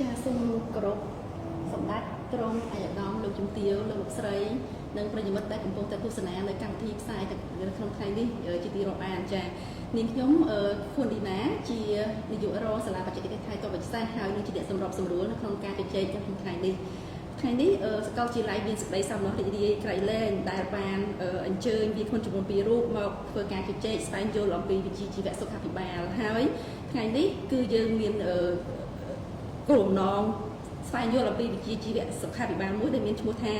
ចាសូមគោរពសម្ដេចក្រុមអាយដាមលោកជំទាវលោកលោកស្រីនិងប្រិយមិត្តដែលកំពុងតែទស្សនានៅកម្មវិធីផ្សាយនៅក្នុងថ្ងៃនេះជាទីរាប់អានចានាងខ្ញុំខួនឌីណាជានាយករងសាលាបច្ចេកទេសថៃតវិទ្យាសាស្ត្រហើយនឹងជាអ្នកសម្របសម្រួលនៅក្នុងការជជែកក្នុងថ្ងៃនេះថ្ងៃនេះសាកលវិទ្យាល័យមានសេចក្តីសោមនស្សរីករាយក្រៃលែងដែលបានអញ្ជើញវាគ្មិនចំនួន2រូបមកធ្វើការជជែកស្វែងយល់អំពីវិជ្ជាជីវៈសុខាភិបាលហើយថ្ងៃនេះគឺយើងមានគោលបំណងស្វែងយល់អំពីវិជ្ជាជីវៈសុខាភិបាលមួយដែលមានឈ្មោះថា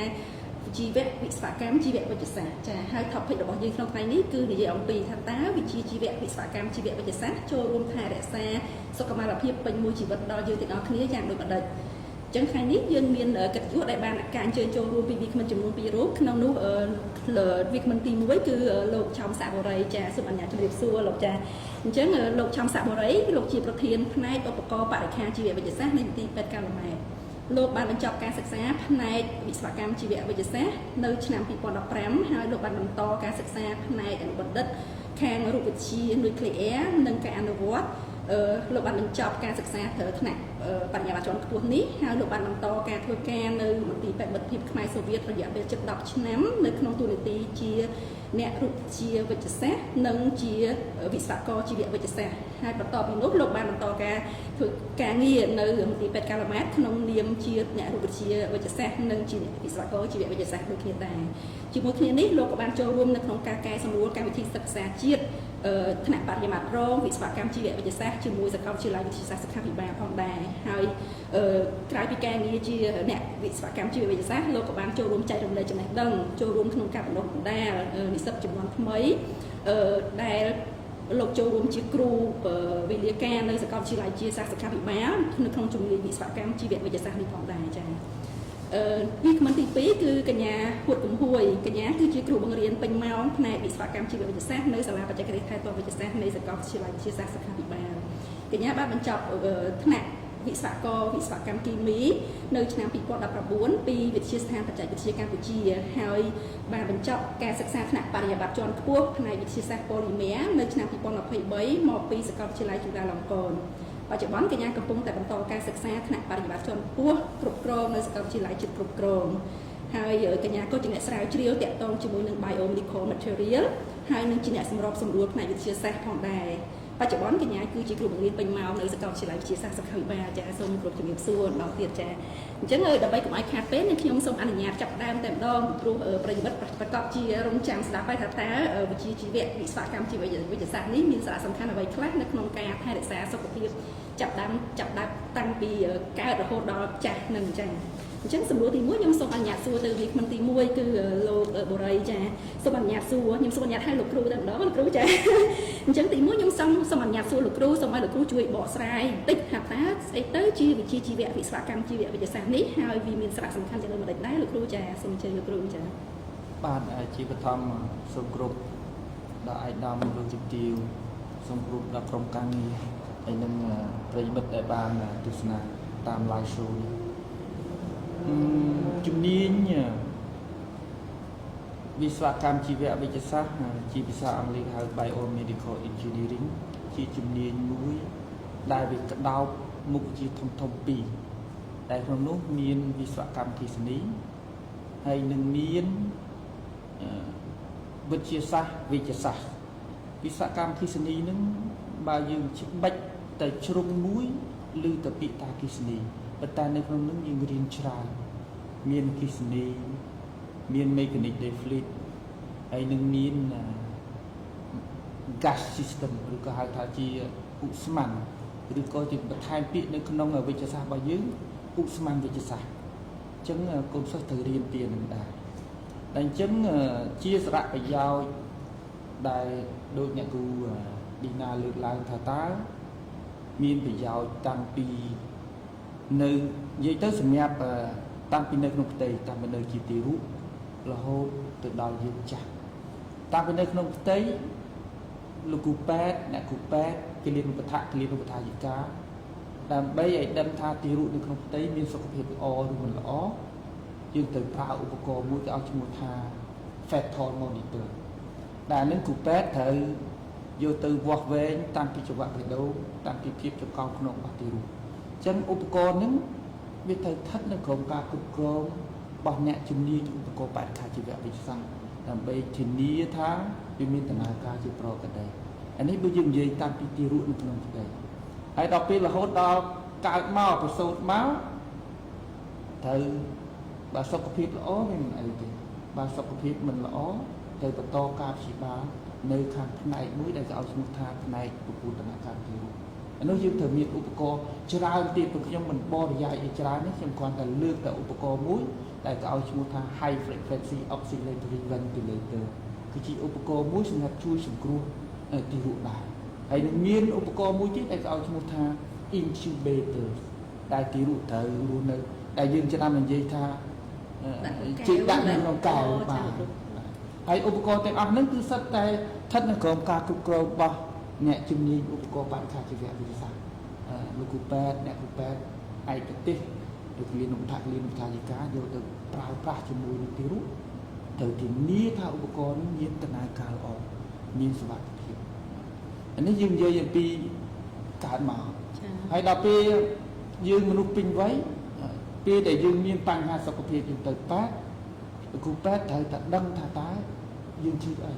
ជីវៈវិស្វកម្មជីវវិទ្យាសាស្ត្រចាហើយ topic របស់យើងក្នុងថ្ងៃនេះគឺនិយាយអំពីថាតើវិជ្ជាជីវៈវិស្វកម្មជីវវិទ្យាសាស្ត្រចូលរួមថែរក្សាសុខុមាលភាពពេញមួយជីវិតដល់យើងទាំងអស់គ្នាយ៉ាងដូចម្តេចចឹងថ្ងៃនេះយើងមានកិត្តិយសដែលបានការអញ្ជើញចូលរួមពីវាគ្មិនចំនួន2រូបក្នុងនោះវាគ្មិនទី1គឺលោកឆោមសាបូរីចាសូមអនុញ្ញាតជម្រាបសួរលោកចាអញ្ចឹងលោកឆោមសាបូរីលោកជាប្រធានផ្នែកឧបករណ៍បរិក្ខារជីវវិទ្យាសាស្ត្រនៃមន្ទីរពេទ្យកាល់ម៉ែតលោកបានបញ្ចប់ការសិក្សាផ្នែកវិស្វកម្មជីវវិទ្យាសាស្ត្រនៅឆ្នាំ2015ហើយលោកបានបន្តការសិក្សាផ្នែកអនុបណ្ឌិតខាងរូបវិទ្យានុយក្លេអ៊ែរនិងការអនុវត្តលោកបានបញ្ចប់ការសិក្សាត្រូវថ្នាក់បរិញ្ញាបត្រជាន់ខ្ពស់នេះហើយលោកបានបន្តការធ្វើការនៅមន្ទីរពេទ្យមិត្តភាពខ្មែរសូវៀតរយៈពេលជិត10ឆ្នាំនៅក្នុងតួនាទីជាអ្នករូបវិទ្យាវិទ្យាសាស្ត្រនិងជាវិស្វករជីវវិទ្យាសាស្ត្រហើយបន្ទាប់ពីនោះលោកបានបន្តការធ្វើការងារនៅមន្ទីរពេទ្យកាល់ម៉ែតក្នុងនាមជាអ្នករូបវិទ្យាវិទ្យាសាស្ត្រនិងជាអ្នកវិស្វករជីវវិទ្យាសាស្ត្រដូចគ្នាដែរជាមួយគ្នានេះលោកក៏បានចូលរួមនៅក្នុងការកែសម្រួលកម្មវិធីសិក្សាជាតិថ្នាក់បរិញ្ញាបត្ររងវិស្វកម្មជីវវិទ្យាសាស្ត្រជាមួយសាកលវិទ្យាល័យវិទ្យាសាស្ត្រសុខាភិបាលផងដែរហើយក្រៅពីការងារជាអ្នកវិស្វកម្មជីវវិទ្យាសាស្ត្រលោកក៏បានចូលរួមចែករំលែកចំណេះដឹងចូលរួមក្នុងការបណ្ដុះបណ្ដាលនិស្សិតជំនាន់ថ្មីដែលលោកចូលរួមជាគ្រូវិលាការនៅសាកលវិទ្យាល័យជាសាស្ត្រសុខាភិបាលនៅក្នុងជំនាញវិស្វកម្មជីវវិទ្យាសាស្ត្រនេះផងដែរចា៎អឺវាគ្មិនទី2គឺកញ្ញាហួតកំហួយកញ្ញាគឺជាគ្រូបង្រៀនពេញម៉ោងផ្នែកវិស្វកម្មជីវវិទ្យាសាស្ត្រនៅសាលាបច្ចេកទេសថែទាំវិទ្យាសាស្ត្រនៃសាកលវិទ្យាល័យវិទ្យាសាស្ត្រសុខាភិបាលកញ្ញាបានបញ្ចប់ថ្នាក់វិស្វករវិស្វកម្មគីមីនៅឆ្នាំ2019ពីវិទ្យាស្ថានបច្ចេកវិទ្យាកម្ពុជាហើយបានបញ្ចប់ការសិក្សាថ្នាក់បរិញ្ញាបត្រជាន់ខ្ពស់ផ្នែកវិទ្យាសាស្ត្រប៉ូលីម៉ែរនៅឆ្នាំ2023មកពីសាកលវិទ្យាល័យจุฬាលង្កនបច្ចុប្បន្នកញ្ញាកំពុងតែបន្តការសិក្សាថ្នាក់បរិញ្ញាបត្រជាន់ខ្ពស់គ្រប់គ្រងនៅសាកលវិទ្យាល័យជាតិគ្រប់គ្រងហើយកញ្ញាក៏ជាអ្នកស្រាវជ្រាវតាក់ទងជាមួយនឹង biomedical material ហើយនឹងជាអ្នកសម្របសម្រួលផ្នែកវិទ្យាសាស្ត្រផងដែរបច្ចុប្បន្នកញ្ញាគឺជាគ្រូបង្រៀនពេញម៉ោងនៅសាកលវិទ្យាល័យវិទ្យាសាស្ត្រសុខាភិបាលចាសូមគោរពជំរាបសួរម្ដងទៀតចាអញ្ចឹងដើម្បីកុំឲ្យខាតពេលនឹងខ្ញុំសូមអនុញ្ញាតចាប់ដើមតែម្ដងព្រោះប្រិយមិត្តប្រកបជារងចាំស្ដាប់ហើយថាតើវិជ្ជាជីវៈវិស្វកម្មជីវវិទ្យាសាស្ត្រនេះមានសារៈសំខាន់អ្វីខ្លះនៅក្នុងការថែរក្សាសុខភាពចាប់ដើមចាប់ដើមតាំងពីកើតរហូតដល់ចាស់នឹងអញ្ចឹងអញ្ចឹងសំណួរទី1ខ្ញុំសូមអនុញ្ញាតសួរទៅវាគ្មិនទី1គឺលោកបូរីចាសូមអនុញ្ញាតសួរខ្ញុំសូមអនុញ្ញាតឲ្យលោកគ្រូតែម្ដងលោកគ្រូចាអញ្ចឹងទី1ខ្ញុំសូមសូមអនុញ្ញាតសួរលោកគ្រូសូមឲ្យលោកគ្រូជួយបកស្រាយបន្តិចថាតើស្អីទៅជាវិជ្ជាជីវៈវិស្វកម្មជីវវិទ្យាសាស្ត្រនេះហើយវាមានសារៈសំខាន់យ៉ាងដូចម្តេចដែរលោកគ្រូចាសូមអញ្ជើញលោកគ្រូចា បាទជាបឋមសូមគោរពដល់ឯកឧត្តមលោកជំទាវសូមគោរពដល់ក្រុមការងារហើយនិងប្រិយមិត្តដែលបានទស្សនាតាម live show នេះជំនាញវិស្វកម្មជីវវិទ្យាសាស្ត្រជាភាសាអង់គ្លេសហៅ Biomedical Engineering ជាជំនាញមួយដែលវាក្តោបមុខវិជ្ជាធំធំពីរដែលក្នុងនោះមានវិស្វកម្មអគ្គិសនីហើយនឹងមានវិទ្យាសាស្ត្រវិទ្យាសាស្ត្រវិស្វកម្មអគ្គិសនីនឹងបើយើងច្បិចតែជ្រុងមួយឬទៅពាក្យថាអគ្គិសនីប៉ុន្តែនៅក្នុងនោះយើងរៀនច្រើនមានអគ្គិសនីមាន mechanic des fluides ហើយនឹងមាន gas system ឬក៏ហៅថាជាឧស្ម័នឬក៏ជាបន្ថែមពាក្យនៅក្នុងវិទ្យាសាស្ត្ររបស់យើងឧស្ម័នវិទ្យាសាស្ត្រអញ្ចឹងកូនសិស្សត្រូវរៀនពីនឹងដែរតែអញ្ចឹងជាសារៈប្រយោជន៍ដែលដូចអ្នកគ្រូឌីណាលើកឡើងថាតើមានប្រយោជន៍តាំងពីនៅនិយាយទៅសម្រាប់តាំងពីនៅក្នុងផ្ទៃតាំងពីនៅជាទារករហូតទៅដល់យើងចាស់តាំងពីនៅក្នុងផ្ទៃលោកគ្រូពេទ្យអ្នកគ្រូពេទ្យគិលានុបដ្ឋគិលានុបដ្ឋាយិកាដើម្បីឲ្យដឹងថាទារកនៅក្នុងផ្ទៃមានសុខភាពល្អឬមិនល្អយើងត្រូវប្រើឧបករណ៍មួយគេឲ្យឈ្មោះថា fetal monitor ដែលនឹងគ្រូពេទ្យត្រូវយកទៅវាស់វែងតាំងពីចង្វាក់បេះដូងតាំងពីភាពចង្កោមក្នុងរបស់ទារក ចឹងឧបករណ៍ហ្នឹងវាត្រូវស្ថិតនៅក្រោមការគ្រប់គ្រងរបស់អ្នកជំនាញឧបករណ៍បរិក្ខារជីវវិទ្យាសាស្ត្រដើម្បីធានាថាវាមានដំណើរការជាប្រក្រតីអានេះបើយើងនិយាយតាមពីទារកនៅក្នុងផ្ទៃហើយដល់ពេលរហូតដល់កើតមកប្រសូតមកត្រូវបើសុខភាពល្អវាមិនអីទេបើសុខភាពមិនល្អត្រូវបន្តការព្យាបាលនៅខាងផ្នែកមួយដែលគេឲ្យឈ្មោះថាផ្នែកពពូតនកម្មទារកអានោះយើងត្រូវមានឧបករណ៍ច្រើនទៀតព្រោះខ្ញុំមិនបរិយាយអីច្រើននេះខ្ញុំគ្រាន់តែលើកតែឧបករណ៍មួយដែលគេឲ្យឈ្មោះថា High Frequency Oscillatory Ventilator គឺជាឧបករណ៍មួយសម្រាប់ជួយសង្គ្រោះទារកដែរហើយនឹងមានឧបករណ៍មួយទៀតដែលគេឲ្យឈ្មោះថា incubator ដែលទារកត្រូវរស់នៅដែលយើងច្រើននិយាយថាជិះដាក់នៅក្នុងកែវបាទហើយឧបករណ៍ទាំងអស់ហ្នឹងគឺសុទ្ធតែស្ថិតនៅក្រោមការគ្រប់គ្រងរបស់អ្នកជំនាញឧបករណ៍បរិក្ខារជីវវិទ្យាសាស្ត្រលោកគ្រូពេទ្យអ្នកគ្រូពេទ្យឯកទេសលោកគ្រានុថគ្រានុថាយិកាយកទៅប្រើប្រាស់ជាមួយនឹងទារកត្រូវធានាថាឧបករណ៍នេះមានដំណើរការល្អមានសុវត្ថិភាពអានេះយើងនិយាយអំពីកើតមកហើយដល់ពេលយើងមនុស្សពេញវ័យពេលដែលយើងមានបញ្ហាសុខភាពយើងទៅពេទ្យគ្រូពេទ្យត្រូវតែដឹងថាតើយើងឈឺអី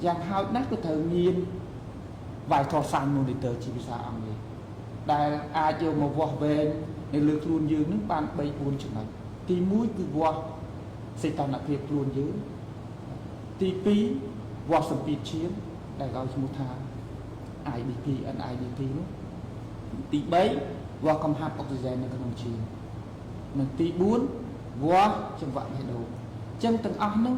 យ៉ាងហោចណាស់ក៏ត្រូវមាន vital sign monitor ជាភាសាអង់គ្លេសដែលអាចយកមកវាស់វែងនៅលើខ្លួនយើងនឹងបាន3 4ចំណុចទី1គឺវាស់សីតុណ្ហភាពខ្លួនយើងទី2វាស់សម្ពាធឈាមដែលគេឲ្យឈ្មោះថា IBP NIBP នោះទី3វាស់កំហាប់អុកស៊ីហ្សែននៅក្នុងឈាមនិងទី4វាស់ចង្វាក់បេះដូងអញ្ចឹងទាំងអស់ហ្នឹង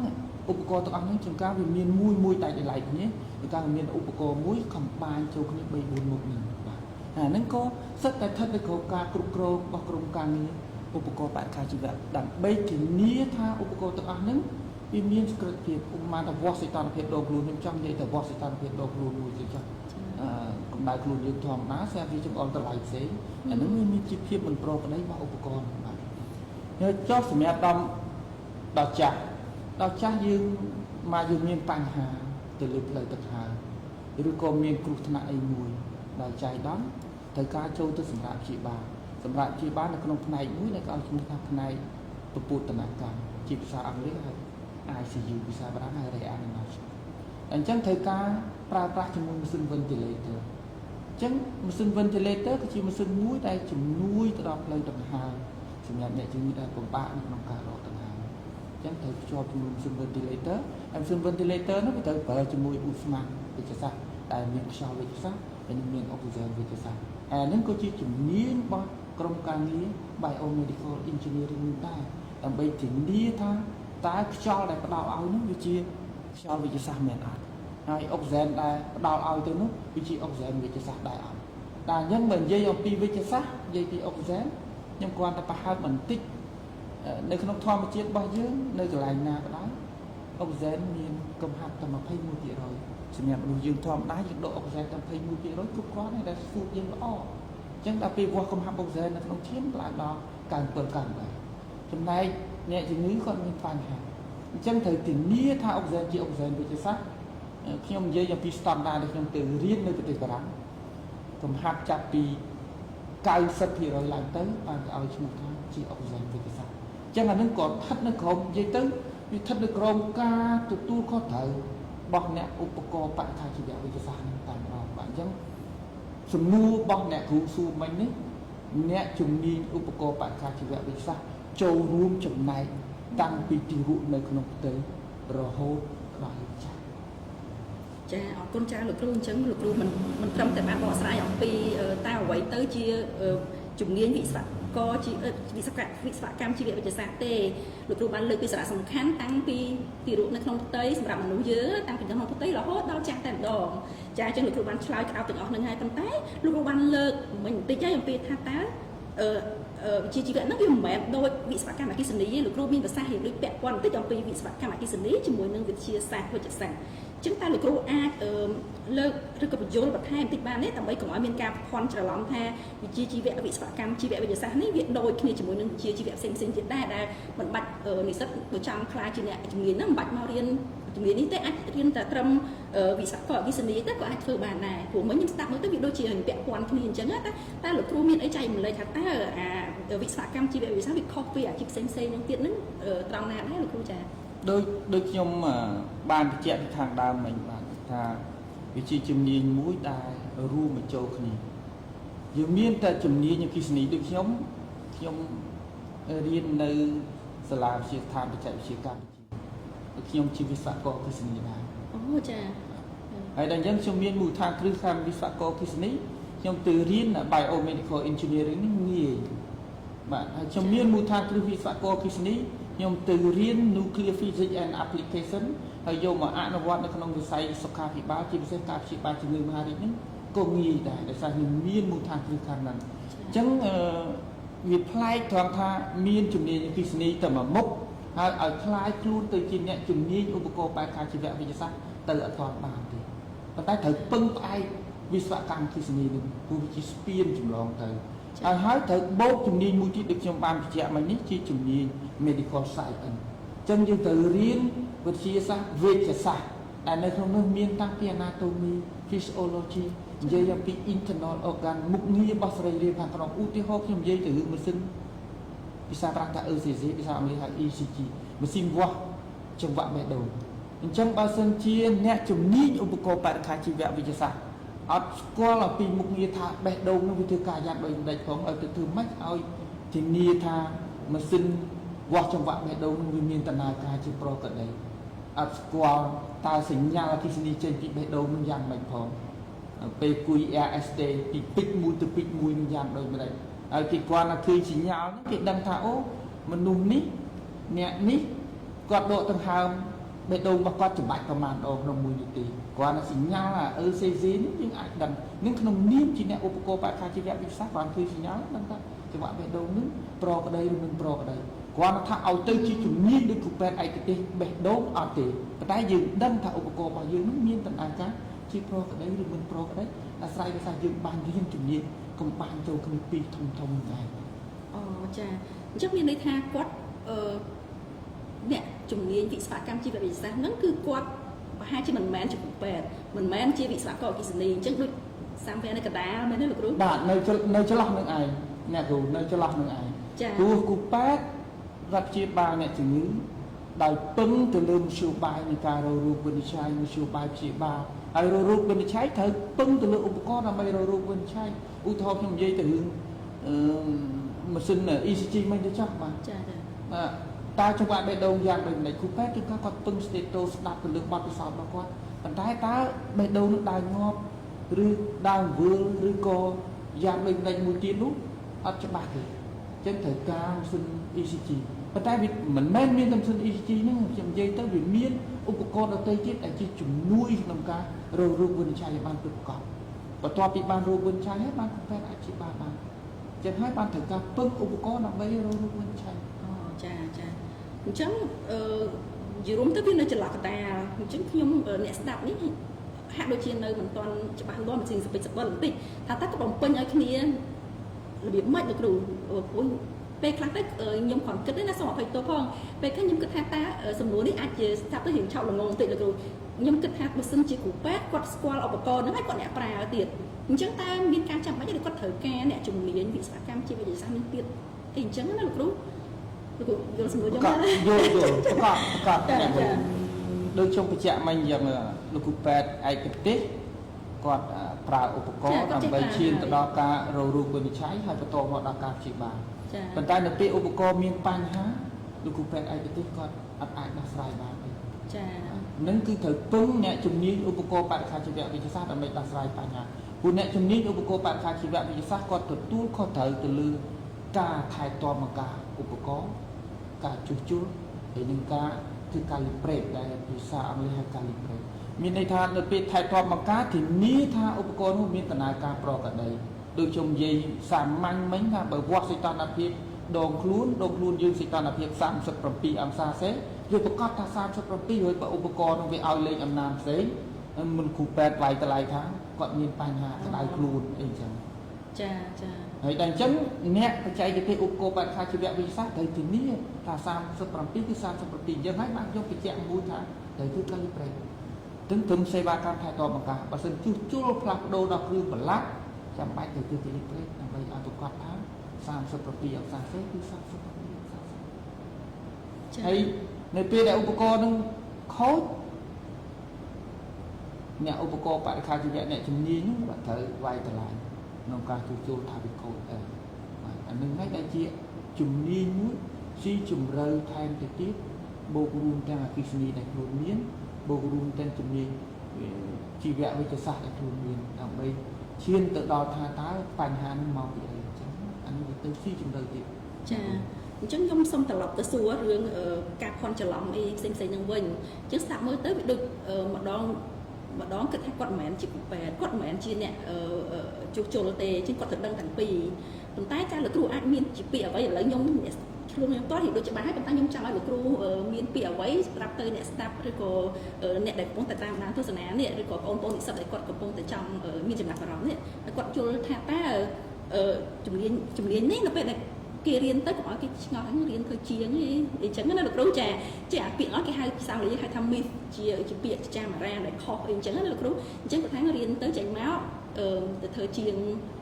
ឧបករណ៍ទាំងអស់ហ្នឹងជួនកាលវាមានមួយមួយដាច់ដោយឡែកគ្នាជួនកាលវាមានឧបករណ៍មួយ combine ចូលគ្នា3 4មុខហ្នឹងបាទអាហ្នឹងក៏សុទ្ធតែស្ថិតនៅក្រោមការគ្រប់គ្រងរបស់ក្រុមការងារឧបករណ៍បរិក្ខារជីវៈដើម្បីធានាថាឧបករណ៍ទាំងអស់ហ្នឹងវាមានសុក្រឹតភាពឧបមាថាវាស់សីតុណ្ហភាពដងខ្លួនខ្ញុំចង់និយាយថាវាស់សីតុណ្ហភាពដងខ្លួនមួយទៀតចុះអឺកម្ដៅខ្លួនយើងធម្មតាស្រាប់វាចង្អុលតម្លៃផ្សេងអាហ្នឹងវាមានជាភាពមិនប្រក្រតីរបស់ឧបករណ៍បាទហើយចុះសម្រាប់ដល់ដល់ចាស់ដល់ចាស់យើងមកយើងមានបញ្ហាទៅលើផ្លូវដង្ហើមឬក៏មានគ្រោះថ្នាក់អីមួយដល់ចៃដន្យត្រូវការចូលទៅសម្រាប់ព្យាបាលសម្រាប់ព្យាបាលនៅក្នុងផ្នែកមួយដែលគេឲ្យឈ្មោះថាផ្នែកពពូតនកម្មជាភាសាអង់គ្លេសហៅ ICU ភាសាបារាំងហៅ reanimation អញ្ចឹងត្រូវការប្រើប្រាស់ជាមួយម៉ាស៊ីន ventilator អញ្ចឹងម៉ាស៊ីន ventilator គឺជាម៉ាស៊ីនមួយដែលជំនួយទៅដល់ផ្លូវដង្ហើមសម្រាប់អ្នកជំងឺដែលពិបាកនៅក្នុងការដកដង្ហើមអញ្ចឹងត្រូវភ្ជាប់ជាមួយម៉ាស៊ីន ventilator ហើយម៉ាស៊ីន ventilator នោះវាត្រូវប្រើជាមួយឧស្ម័នវិទ្យាសាស្ត្រដែលមានខ្យល់វិទ្យាសាស្ត្រហើយនឹងមានអុកស៊ីហ្សែនវិទ្យាសាស្ត្រអានេះក៏ជាជំនាញរបស់ក្រុមការងារ Biomedical Engineering នោះដែរដើម្បីធានាថាតើខ្យល់ដែលផ្ដល់ឲ្យនោះវាជាខ្យល់វិទ្យាសាស្ត្រមែនអត់ហើយអុកស៊ីហ្សែនដែលផ្ដល់ឲ្យទៅនោះវាជាអុកស៊ីហ្សែនវិទ្យាសាស្ត្រដែរអត់តែអញ្ចឹងបើនិយាយអំពីវិទ្យាសាស្ត្រនិយាយពីអុកស៊ីហ្សែនខ្ញុំគ្រាន់តែប្រហើបបន្តិចនៅក្នុងធម្មជាតិរបស់យើងនៅកន្លែងណាក៏ដោយអុកស៊ីហ្សែនមានកំហាប់តែ21%សម្រាប់មនុស្សយើងធម្មតាយើងដកអុកស៊ីហ្សែនតែ21%គ្រប់គ្រាន់ហើយដែលសួតយើងល្អអញ្ចឹងដល់ពេលវាស់កំហាប់អុកស៊ីហ្សែននៅក្នុងឈាមឡើងដល់97 98ចំណែកអ្នកជំងឺគាត់មានបញ្ហាអញ្ចឹងត្រូវធានាថាអុកស៊ីហ្សែនជាអុកស៊ីហ្សែនវិទ្យាសាស្ត្រខ្ញុំនិយាយអំពីស្តង់ដារដែលខ្ញុំទៅរៀននៅប្រទេសបារាំងកំហាប់ចាប់ពី90%ឡើងទៅបានគេឲ្យឈ្មោះថាជាអុកស៊ីហ្សែនវិទ្យាសាស្ត្រអញ្ចឹងអានឹងក៏ស្ថិតនៅក្រោមនិយាយទៅវាស្ថិតនៅក្រោមការទទួលខុសត្រូវរបស់អ្នកឧបករណ៍បរិក្ខារជីវវិទ្យាសាស្ត្រនឹងតែម្ដងបាទអញ្ចឹងសំណួររបស់អ្នកគ្រូសួរមិញនេះអ្នកជំនាញឧបករណ៍បរិក្ខារជីវវិទ្យាសាស្ត្រចូលរួមចំណែកតាំងពីទារកនៅក្នុងផ្ទៃរហូតដល់ចាស់ ចាអរគុណចាលោកគ្រូអញ្ចឹងលោកគ្រូមិនមិនត្រឹមតែបានបកស្រាយអំពីតើអ្វីទៅជាជំនាញវិស្វករជាវិស្វវិស្វកម្មជីវវិទ្យាសាស្ត្រទេលោកគ្រូបានលើកពីសារៈសំខាន់តាំងពីទារកនៅក្នុងផ្ទៃសម្រាប់មនុស្សយើងតាំងពីក្នុងផ្ទៃរហូតដល់ចាស់តែម្ដងចាអញ្ចឹងលោកគ្រូបានឆ្លើយក្តោបទាំងអស់នឹងហើយប៉ុន្តែលោកគ្រូបានលើកមិញបន្តិចហើយអំពីថាតើអឺវិជ្ជាជីវៈហ្នឹងវាមិនមែនដូចវិស្វកម្មអគ្គិសនីទេលោកគ្រូមានប្រសាសន៍រៀងដូចពាក់ព័ន្ធបន្តិចអំពីវិស្វកម្មអគ្គិសនីជាមួយនឹងវិទ្យាសាស្ត្រវិទ្យាសាស្ត្រចឹងតើលោកគ្រូអាចលើកឬក៏បញ្យល់បន្ថែមបន្តិចបានទេដើម្បីកុំឲ្យមានការភ័ន្តច្រឡំថាវិជ្ជាជីវៈវិស្វកម្មជីវវិទ្យាសាស្ត្រនេះវាដូចគ្នាជាមួយនឹងវិជ្ជាជីវៈផ្សេងៗទៀតដែរដែលមិនបាច់និស្សិតបើចង់ក្លាយជាអ្នកជំនាញហ្នឹងមិនបាច់មករៀន ជំនាញនេះទេអាចរៀនតែត្រឹមវិស្វករអគ្គិសនីទៅក៏អាចធ្វើបានដែរព្រោះមិញខ្ញុំស្ដាប់មើលទៅវាដូចជាពាក់ព័ន្ធគ្នាអញ្ចឹងតែតើលោកគ្រូមានអីចែករំលែកថាតើអាវិស្វកម្មជីវវិទ្យាវាខុសពីអាជីពផ្សេងៗហ្នឹងទៀតហ្នឹងត្រង់ណាដែរលោកគ្រូចា៎ ដូចខ្ញុំបានបញ្ជាក់ពីខាងដើមមិញបាទថាវាជាជំនាញមួយដែលរួមបញ្ចូលគ្នាយើងមានតែជំនាញអគ្គិសនីដូចខ្ញុំខ្ញុំរៀននៅសាលាវិទ្យាស្ថានបច្ចេកវិទ្យាកម្ពុជាខ្ញុំជាវិស្វករអគ្គិសនីដែរ អូចា ហើយដល់អញ្ចឹងខ្ញុំមានមូលដ្ឋានគ្រឹះខាងវិស្វករអគ្គិសនីខ្ញុំទៅរៀន Biomedical Engineering នេះងាយបាទហើយខ្ញុំមានមូលដ្ឋានគ្រឹះវិស្វករអគ្គិសនីខ្ញុំទៅរៀន Nuclear Physics and Application ហើយយកមកអនុវត្តនៅក្នុងវិស័យសុខាភិបាលជាពិសេសការព្យាបាលជំងឺមហារីកនេះក៏ងាយដែរដោយសារខ្ញុំមានមូលដ្ឋានគ្រឹះខាងហ្នឹងអញ្ចឹងអឺវាប្លែកត្រង់ថាមានជំនាញអគ្គិសនីតែមួយមុខហើយឲ្យក្លាយខ្លួនទៅជាអ្នកជំនាញឧបករណ៍បែបការជីវវិទ្យាសាស្ត្រទៅអត់ទាន់បានទេប៉ុន្តែត្រូវពឹងផ្អែកវិស្វកម្មអគ្គិសនីនឹងព្រោះវាជាស្ពានចម្លងទៅហើយហើយត្រូវបូកជំនាញមួយទៀតដូចខ្ញុំបានបញ្ជាក់មិញនេះជាជំនាញ medical science អញ្ចឹងយើងត្រូវរៀនវិទ្យាសាស្ត្រវេជ្ជសាស្ត្រដែលនៅក្នុងនោះមានតាំងពី anatomy physiology និយាយអំពី internal organ មុខងាររបស់សរីរាង្គខាងក្នុងឧទាហរណ៍ខ្ញុំនិយាយទៅរឿងម៉ាស៊ីនភាសាប្រាំងថា ECG ភាសាអង់គ្លេសហៅ ECG ម៉ាស៊ីនវាស់ចង្វាក់បេះដូងអញ្ចឹងបើសិនជាអ្នកជំនាញឧបករណ៍បរិក្ខារជីវវិទ្យាសាស្ត្រអត់ស្គាល់អំពីមុខងារថាបេះដូងនោះវាធ្វើការយ៉ាងដូចម្ដេចផងឲ្យទៅធ្វើម៉េចឲ្យធានាថាម៉ាស៊ីនវាស់ចង្វាក់បេះដូងនោះវាមានដំណើរការជាប្រក្រតីអត់ស្គាល់តើសញ្ញាអគ្គិសនីចេញពីបេះដូងនោះយ៉ាងម៉េចផងពេលគួយ RST ពីពេជ្រមួយទៅពេជ្រមួយនឹងយ៉ាងដូចម្ដេចហើយគេគ្រាន់តែឃើញសញ្ញាហ្នឹងគេដឹងថាអូមនុស្សនេះអ្នកនេះគាត់ដកដង្ហើមបេះដូងរបស់គាត់ច្បាច់ប្រមាណដងក្នុងមួយនាទីគ្រាន់តែសញ្ញាអា ECG នេះយើងអាចដឹងនឹងក្នុងនាមជាអ្នកឧបករណ៍បរិក្ខារជីវវិទ្យាសាស្ត្រគ្រាន់ឃើញសញ្ញាដឹងថាចង្វាក់បេះដូងនឹងប្រក្តីឬមិនប្រក្តីគ្រាន់តែថាឲ្យទៅជាជំនាញដូចគ្រូពេទ្យឯកទេសបេះដូងអត់ទេប៉ុន្តែយើងដឹងថាឧបករណ៍របស់យើងនឹងមានដំណើរការជាប្រក្តីឬមិនប្រក្តីអាស្រ័យដោយសារយើងបានរៀនជំនាញកំបានចូលគ្នាពីរធំធំដែរ អូចាអញ្ចឹងមានន័យថាគាត់អឺអ្នកជំនាញវិស្វកម្មជីវវិទ្យាសាស្ត្រហ្នឹងគឺគាត់ប្រហែលជាមិនមែនជាគ្រូពេទ្យមិនមែនជាវិស្វករអគ្គិសនីអញ្ចឹងដូចសាំវែនៅកណ្ដាលមែនទេលោកគ្រូ បាទនៅនៅចន្លោះនឹងឯងអ្នកគ្រូនៅចន្លោះនឹងឯង ចា ព្រោះគ្រូពេទ្យរដ្ឋព្យាបាលអ្នកជំងឺដោយពឹងទៅលើមធ្យោបាយនៃការរករោគវិនិច្ឆ័យមធ្យោបាយព្យាបាលហើយរករោគវិនិច្ឆ័យត្រូវពឹងទៅលើឧបករណ៍ដើម្បីរករោគវិនិច្ឆ័យឧទាហរណ៍ខ្ញុំនិយាយទៅរឿងអឺម៉ាស៊ីន ECG មិនទៅចោះបាទ ចាចា បាទតើចង្វាក់បេះដូងយ៉ាងដូចម្ដេចគ្រូពេទ្យគឺគាត់ពឹងស្តេតូស្ដាប់ទៅលើបទពិសោធន៍របស់គាត់ប៉ុន្តែតើបេះដូងនឹងដើរងាប់ឬដើរវើលឬក៏យ៉ាងដូចម្ដេចមួយទៀតនោះអត់ច្បាស់ទេអញ្ចឹងត្រូវការម៉ាស៊ីន ECG ប៉ុន្តែវាមិនមែនមានតែម៉ាស៊ីន ECG ហ្នឹងខ្ញុំនិយាយទៅវាមានឧបករណ៍ដទៃទៀតដែលជាជំនួយក្នុងការរករោគវិនិច្ឆ័យឲ្យបានពិតប្រាកដបន្ទាប់ពីបានរោគវិនិច្ឆ័យហើយបានគ្រូពេទ្យអាចព្យាបាលបានអញ្ចឹងហើយបានត្រូវការពឹងឧបករណ៍ដើម្បីរករោគវិនិច្ឆ័យ អូចាចាអញ្ចឹងអឺនិយាយរួមទៅវានៅចន្លោះកណ្ដាលអញ្ចឹងខ្ញុំអ្នកស្ដាប់នេះហាក់ដូចជានៅមិនទាន់ច្បាស់លាស់មិនជាសពិចសពិលបន្តិចថាតើក៏បំពេញឲ្យគ្នារបៀបម៉េចលោកគ្រូព្រោះពេលខ្លះទៅខ្ញុំគ្រាន់គិតទេណាសូមអភ័យទោសផងពេលខ្លះខ្ញុំគិតថាតើសំណួរនេះអាចជាស្ដាប់ទៅរៀងឆោតល្ងងបន្តិចលោកគ្រូខ្ញុំគិតថាបើសិនជាគ្រូពេទ្យគាត់ស្គាល់ឧបករណ៍ហ្នឹងហើយគាត់អ្នកប្រើទៀតអញ្ចឹងតើមានការចាំបាច់ឬគាត់ត្រូវការអ្នកជំនាញវិស្វកម្មជីវវិទ្យាសាស្ត្រនេះទៀតអីអញ្ចឹងណាលោកគ្រូលោកគ្រូយល់សំណួរខ្ញុំ ក ណា យល់យល់ប្រកបប្រកប ចា អ្នកគ្រូ ចា ដូចខ្ញុំបញ្ជាក់មិញយ៉ាងលោកគ្រូពេទ្យឯកទេសគាត់ប្រើឧបករណ៍ដើម្បីឈានទៅដល់ការរករោគវិនិច្ឆ័យហើយបន្តមកដល់ការព្យាបាល ចា ប៉ុន្តែនៅពេលឧបករណ៍មានបញ្ហាលោកគ្រូពេទ្យឯកទេសគាត់អត់អាចដោះស្រាយបានទេ ចា នឹងគឺត្រូវពឹងអ្នកជំនាញឧបករណ៍បរិក្ខារជីវវិទ្យាសាស្ត្រដើម្បីដោះស្រាយបញ្ហាព្រោះអ្នកជំនាញឧបករណ៍បរិក្ខារជីវវិទ្យាសាស្ត្រគាត់ទទួលខុសត្រូវទៅលើការថែទាំបង្ការឧបករណ៍ការជួសជុលហើយនឹងការធ្វើ calibrate ដែលភាសាអង់គ្លេសហៅ calibrate មានន័យថានៅពេលថែទាំបង្ការធានាថាឧបករណ៍នោះមានដំណើរការប្រក្រតីដូចខ្ញុំនិយាយសាមញ្ញមិញថាបើវាស់សីតុណ្ហភាពដងខ្លួនដងខ្លួនយើងសីតុណ្ហភាព37អង្សាសេវាប្រកាសថា37ហើយបើឧបករណ៍នោះវាឲ្យលេខអំណាចផ្សេងមិនគ្រូពេទ្យវាយតម្លៃថាគាត់មានបញ្ហាក្តៅខ្លួនអីចឹង ចាចា ហើយដល់អញ្ចឹងអ្នកបច្ចេកទេសឧបករណ៍បរិក្ខារជីវវិទ្យាសាស្ត្រត្រូវធានាថា37គឺ37អញ្ចឹងហើយបានខ្ញុំបញ្ជាក់មួយថា ត្រូវធ្វើ calibrate ទឹងត្រឹមសេវាកម្មថែទាំបង្ការបើសិនជួសជុលផ្លាស់ប្ដូរដល់គ្រឿងបន្លាស់ចាំបាច់ត្រូវធ្វើ calibrate ដើម្បីឲ្យប្រកាសថា37អង្សាសេគឺ37អង្សាសេ ចា ហើយនៅពេលដែលឧបករណ៍នឹងខូចអ្នកឧបករណ៍បរិក្ខារជីវៈអ្នកជំនាញហ្នឹងបាទត្រូវវាយតម្លៃក្នុងការជួសជុលថាវាខូចអីបាទអានឹងហើយដែលជាជំនាញមួយស៊ីជម្រៅថែមទៅទៀតបូករួមទាំងអគ្គិសនីដែលខ្លួនមានបូករួមទាំងជំនាញជីវវិទ្យាសាស្ត្រដែលខ្លួនមានដើម្បីឈានទៅដល់ថាតើបញ្ហានឹងមកពីអីអញ្ចឹងអានេះវាទៅស៊ីជម្រៅទៀត ចាអញ្ចឹងខ្ញុំសូមត្រឡប់ទៅសួររឿងការភ័ន្តច្រឡំអីផ្សេងៗហ្នឹងវិញអញ្ចឹងស្ដាប់មើលទៅវាដូចម្ដងម្ដងគិតថាគាត់មិនមែនជាគ្រូពេទ្យគាត់មិនមែនជាអ្នកជួសជុលទេអញ្ចឹងគាត់ទៅដឹងទាំងពីរប៉ុន្តែការលោកគ្រូអាចមានជាពាក្យអ្វីឥឡូវខ្ញុំខ្លួនខ្ញុំតោះនិយាយដូចច្បាស់ហើយប៉ុន្តែខ្ញុំចង់ឲ្យលោកគ្រូមានពាក្យអ្វីប្រាប់ទៅអ្នកស្ដាប់ឬក៏អ្នកដែលកំពុងតែតាមដានទស្សនានេះឬក៏បងប្អូននិស្សិតដែលគាត់កំពុងតែចង់មានចំណាប់អារម្មណ៍នេះឲ្យគាត់យល់ថាតើជំនាញនេះនៅពេលដែលគេរៀនទៅកុំឲ្យគេឆ្ងល់ហ្នឹងរៀនធ្វើជាងអីអញ្ចឹងណាលោកគ្រូចាជាអាពាក្យអស់គេហៅភាសាអង់គ្លេសហៅថា myth ជាពាក្យចាមអារាមដែលខុសអីអញ្ចឹងណាលោកគ្រូអញ្ចឹងគាត់ថារៀនទៅចេញមកអឺទៅធ្វើជាង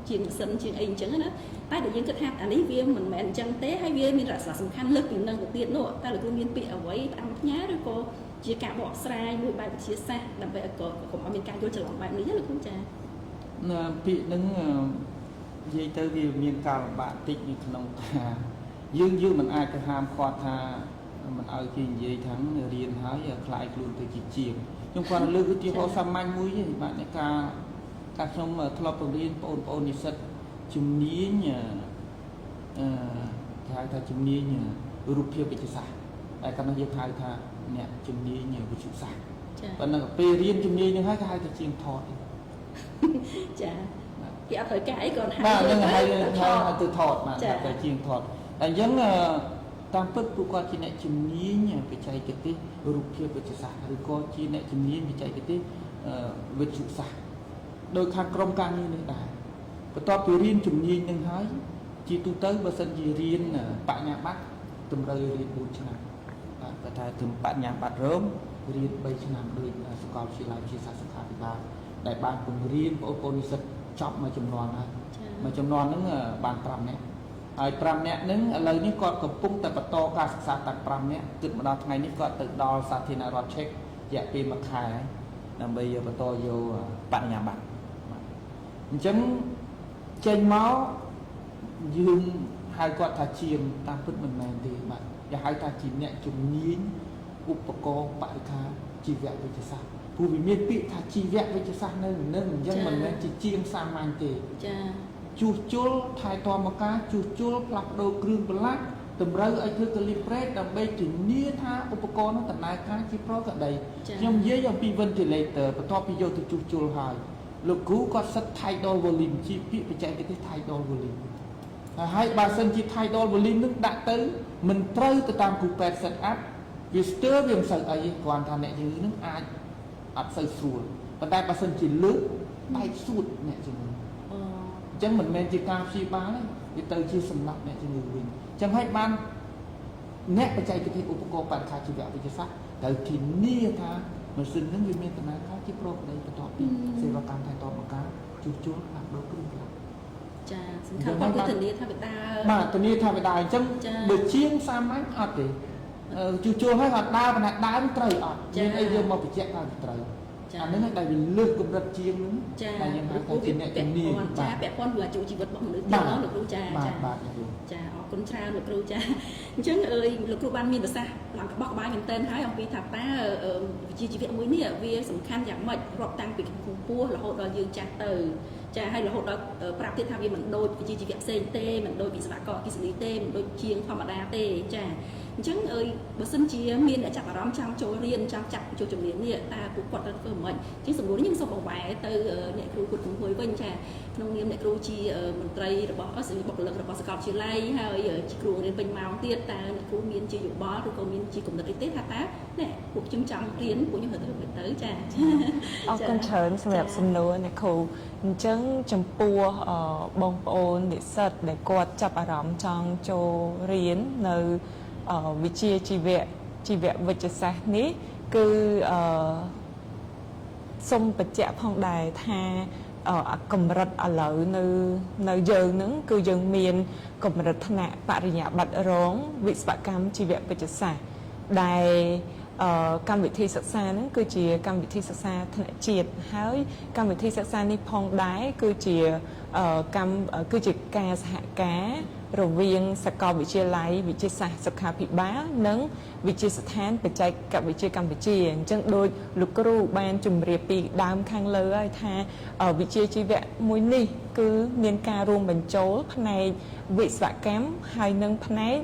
ជាងម៉ាស៊ីនជាងអីអញ្ចឹងណាតែដែលយើងគិតថាអានេះវាមិនមែនអញ្ចឹងទេហើយវាមានរសារសំខាន់លើសពីនឹងទៅទៀតនោះតើលោកគ្រូមានពាក្យអ្វីផ្ដាំផ្ញើឬក៏ជាការបកស្រាយមួយបែបវិទ្យាសាស្ត្រដើម្បីឲ្យកុំឲ្យមានការយល់ច្រឡំបែបនេះណាលោកគ្រូចា ណាពាក្យហ្នឹងនិយាយទៅវាមានការលំបាកតិចនៅក្នុងការយើងមិនអាចទៅហាមឃាត់ថាមិនឲ្យគេនិយាយថារៀនហើយខ្លាយខ្លួនទៅជាជាងខ្ញុំគាត់លើកឧទាហរណ៍សាមញ្ញមួយទេបាទនៃការការខ្ញុំធ្លាប់បង្រៀនបងប្អូននិស្សិតជំនាញអឺគេហៅថាជំនាញរូបភាពវិទ្យាសាស្ត្រតែកាលនោះយើងហៅថាអ្នកជំនាញវិទ្យាសាស្ត្រ ចា ប៉ុន្តែពេលរៀនជំនាញនឹងហើយគេហៅថាជាងថត ចាគេអត់ត្រូវការអីក៏ហៅ បាទនឹងហើយ ទៅថត ទៅថតបាទតែជាងថតតែអញ្ចឹងតាមពិតពួកគាត់ជាអ្នកជំនាញបច្ចេកទេសរូបភាពវិទ្យាសាស្ត្រឬក៏ជាអ្នកជំនាញបច្ចេកទេសវិទ្យាសាស្ត្រដោយខាងក្រុមការងារនេះដែរបន្ទាប់ពីរៀនជំនាញនឹងហើយជាទូទៅបើសិនជារៀនបញ្ញាបត្រតម្រូវរៀន4ឆ្នាំបាទគាត់ថាត្រឹមបញ្ញាបត្ររងរៀន3ឆ្នាំដោយសាកលវិទ្យាល័យវិទ្យាសាស្ត្រសុខាភិបាលដែលបានពង្រៀនបងប្អូននិស្សិតចប់មួយចំនួនហើយមួយចំនួនហ្នឹងបាន5នាក់ហើយ5នាក់ហ្នឹងឥឡូវនេះគាត់កំពុងតែបន្តការសិក្សាតាំង5នាក់គិតមកដល់ថ្ងៃនេះគាត់ទៅដល់សាធារណរដ្ឋឆេករយៈពេល1ខែហើយដើម្បីបន្តយកបញ្ញាបត្រអញ្ចឹងចេញមកយើងហៅគាត់ថាជាងតាមពិតមិនមែនទេបាទគេហៅថាជាអ្នកជំនាញឧបករណ៍បរិក្ខារជីវវិទ្យាសាស្ត្រព្រោះវាមានពាក្យថាជីវវិទ្យាសាស្ត្រនៅនឹងអញ្ចឹងមិនមែនជាជាងសាមញ្ញទេ ចា ជួសជុលថែទាំមកការជួសជុលផ្លាស់ប្ដូរគ្រឿងបន្លាស់តម្រូវឲ្យធ្វើ calibrate ដើម្បីធានាថាឧបករណ៍នោះដំណើរការជាប្រក្រតីខ្ញុំនិយាយអំពី ventilator បន្ទាប់ពីយកទៅជួសជុលហើយលោកគ្រូគាត់សិត tidal volume ជាពាក្យបច្ចេកទេស tidal volume ហើយបើសិនជា tidal volume នឹងដាក់ទៅមិនត្រូវទៅតាមគ្រូពេទ្យ set up វាស្ទើរវាមិនសូវអីទេគ្រាន់ថាអ្នកជំងឺនឹងអាចអត់សូវស្រួលប៉ុន្តែបើសិនជាលើកបែកសួតអ្នកជំងឺ អូ អញ្ចឹងមិនមែនជាការព្យាបាលទេវាទៅជាសម្លាប់អ្នកជំងឺវិញអញ្ចឹងហើយបានអ្នកបច្ចេកទេសឧបករណ៍បរិក្ខារជីវវិទ្យាសាស្ត្រត្រូវធានាថាម៉ាស៊ីនហ្នឹងវាមានដំណើរការជាប្រក្រតីបន្ទាប់ពីសេវាកម្មថែទាំបង្ការជួសជុលផ្លាស់ប្ដូរគ្រឿងបន្លាស់ ចាសំខាន់គាត់គឺធានាថាវាដើរ បាទធានាថាវាដើរអញ្ចឹងបើជាងសាមញ្ញអត់ទេជួសជុលហើយអត់ដើរប៉ុន្តែដើមត្រូវអត់មានអីយកមកបញ្ជាក់ថាត្រូវអាហ្នឹងដែលវាលើសកម្រិតជាងហ្នឹង ចា ដែលយើងហៅថាជាអ្នកជំនាញ ចាពាក់ព័ន្ធនឹងអាយុជីវិតរបស់មនុស្សទៀតណាលោកគ្រូចា ចាបាទ ចាអរគុណច្រើនលោកគ្រូចាអញ្ចឹងអើយលោកគ្រូបានមានប្រសាសន៍ឡើងក្បោះក្បាយមែនទែនហើយអំពីថាតើវិជ្ជាជីវៈមួយនេះវាសំខាន់យ៉ាងម៉េចរាប់តាំងពីកម្ពស់រហូតដល់យើងចាស់ទៅចាហើយរហូតដល់ប្រាប់ទៀតថាវាមិនដូចវិជ្ជាជីវៈផ្សេងទេមិនដូចវិស្វករអគ្គិសនីទេមិនដូចជាងធម្មតាទេចាអញ្ចឹងអើយបើសិនជាមានអ្នកចាប់អារម្មណ៍ចង់ចូលរៀនចង់ចាប់ចូលជំនាញនេះតើពួកគាត់ត្រូវធ្វើម៉េចជាងសំណួរនេះខ្ញុំសូមបង្វែរទៅអ្នកគ្រូគុតកំហួយវិញចាក្នុងនាមអ្នកគ្រូជាមន្ត្រីរបស់បុគ្គលិករបស់សាកលវិទ្យាល័យហើយជាគ្រូរៀនពេញម៉ោងទៀតតើអ្នកគ្រូមានជាយោបល់ឬក៏មានជាគំនិតអីទេថាតើនេះពួកខ្ញុំចង់រៀនពួកខ្ញុំត្រូវធ្វើទៅចា អរគុណច្រើនសម្រាប់សំណួរអ្នកគ្រូអញ្ចឹងចំពោះបងប្អូននិស្សិតដែលគាត់ចាប់អារម្មណ៍ចង់ចូលរៀននៅវិជ្ជាជីវៈជីវវិទ្យាសាស្ត្រនេះ គឺសូមបញ្ជាក់ផងដែរថាកម្រិតឥឡូវនៅនៅយើងហ្នឹងគឺយើងមានកម្រិតថ្នាក់បរិញ្ញាបត្ររងវិស្វកម្មជីវវិទ្យាសាស្ត្រដែលកម្មវិធីសិក្សាហ្នឹងគឺជាកម្មវិធីសិក្សាថ្នាក់ជាតិហើយកម្មវិធីសិក្សានេះផងដែរគឺជាកម្មគឺជាការសហការរវាងសាកលវិទ្យាល័យវិទ្យាសាស្ត្រសុខាភិបាលនិងវិទ្យាស្ថានបច្ចេកវិទ្យាកម្ពុជាអញ្ចឹងដោយលោកគ្រូបានជម្រាបពីដើមខាងលើហើយថាវិជ្ជាជីវៈមួយនេះគឺមានការរួមបញ្ចូលផ្នែកវិស្វកម្មហើយនិងផ្នែក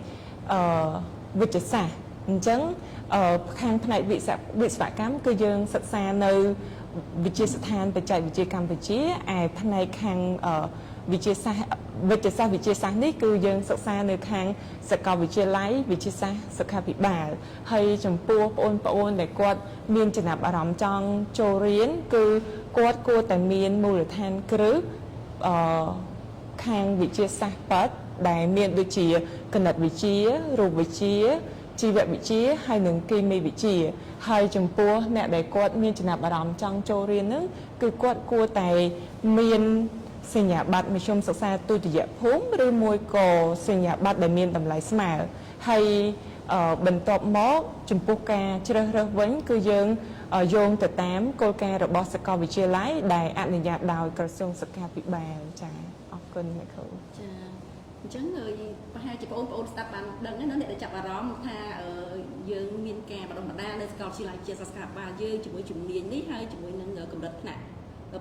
វិទ្យាសាស្ត្រអញ្ចឹងខាងផ្នែកវិស្វកម្មគឺយើងសិក្សានៅវិទ្យាស្ថានបច្ចេកវិទ្យាកម្ពុជាឯផ្នែកខាងវិទ្យាសាស្ត្រវិទ្យាសាស្ត្រវិទ្យាសាស្ត្រនេះគឺយើងសិក្សានៅខាងសាកលវិទ្យាល័យវិទ្យាសាស្ត្រសុខាភិបាលហើយចំពោះបងប្អូនដែលគាត់មានចំណាប់អារម្មណ៍ចង់ចូលរៀនគឺគាត់គួរតែមានមូលដ្ឋានគ្រឹះខាងវិទ្យាសាស្ត្រប៉ាត់ដែលមានដូចជាគណិតវិទ្យារូបវិទ្យាជីវវិទ្យាហើយនិងគីមីវិទ្យាហើយចំពោះអ្នកដែលគាត់មានចំណាប់អារម្មណ៍ចង់ចូលរៀនហ្នឹងគឺគាត់គួរតែមានសញ្ញាបត្រមធ្យមសិក្សាទុតិយភូមិឬមួយក៏សញ្ញាបត្រដែលមានតម្លៃស្មើហើយបន្ទាប់មកចំពោះការជ្រើសរើសវិញគឺយើងយោងទៅតាមគោលការណ៍របស់សាកលវិទ្យាល័យដែលអនុញ្ញាតដោយក្រសួងសុខាភិបាលចា៎អរគុណអ្នកគ្រូ ចាអញ្ចឹងប្រហែលជាបងប្អូនស្ដាប់បានដឹងណាអ្នកដែលចាប់អារម្មណ៍ថាយើងមានការបណ្ដុះបណ្ដាលនៅសាកលវិទ្យាល័យជាសាស្ត្រាបាលយើងជាមួយជំនាញនេះហើយជាមួយនឹងកម្រិតថ្នាក់